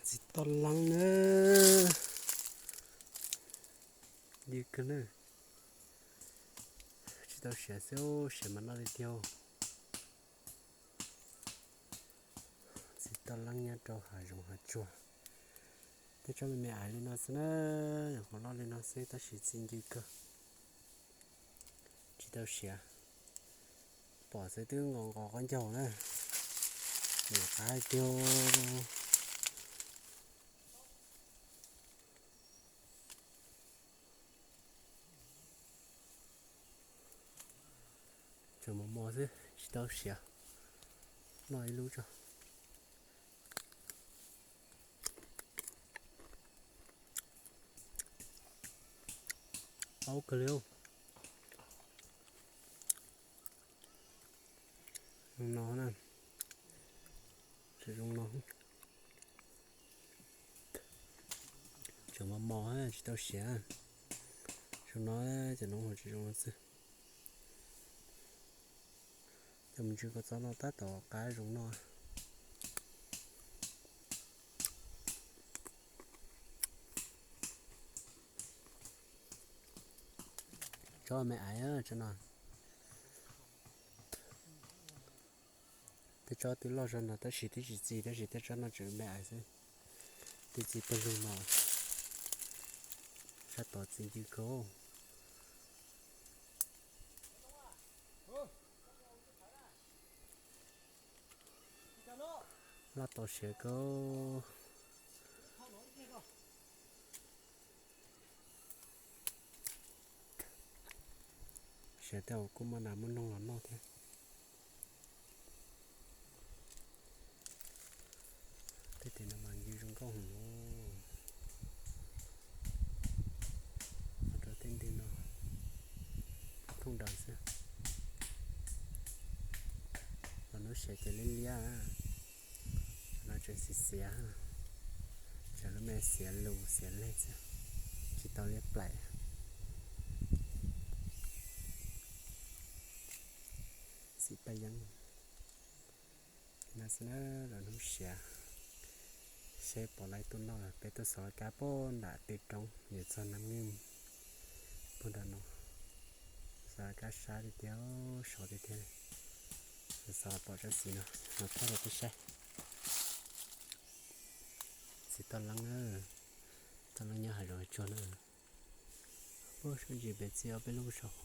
Txiv toj leeb na, ncw kawg na, tsis tau siav xwb, siav mas noj li tiag. Txiv toj leeb nyob rau hav zoov hav tsuag, tej tsob me me aiv li no xwb na, nyuam qhuav loj li no xwb tab sis txi ncw kawg, tsis tau siav. Pom xwb twb nqos nqos qaub ncaug na, nyuam qab tiag. Tseem mos mos xwb tsis tau siav, noj ib lub tso. Aub kawg li. Zoo no na, tseem zoo no. Tseem mos mos tsis tau siav. Zoo no, cov no tsis zoo no xwb. Cov mus ntsis kua txob no tab tom qab zoo no. Tsob me aiv tsob no. Tej tsob twb loj zog no tab sis twb tsis txi, tab sis tej tsob no tseem me aiv xwb, twb txi pawg lug no. Sab tod txi ncw kawg. Laj tau siav kawg. Siav tej zaum kuj muaj nas muaj noog los noj thiab. Tej tes no mas ncw zoo nkauj heev. Ua rau tej ntwg no thooj daws xwb. Los hnub siav ces liab liab, no tseem xiav xiav, tseem lub me xiav lus xiav leeg xwb, tsis tau liab plaim. Xim paj yeeb no xwb na, los hnub siav seb pom lawv tuaj noj lawm peb tuaj xov laj kab puag nram tw roob yuav txog Nam Ngwj puag nram no. Xov laj kab sab tiag tiag, sov tiag tiag. Xov pom tsob txiv no, no thaij rau peb saib. Txiv toj leeb, toj leeb nyob hav zoov hav tsuag na. Puag saum ntsis pem txi ob peb lub saud.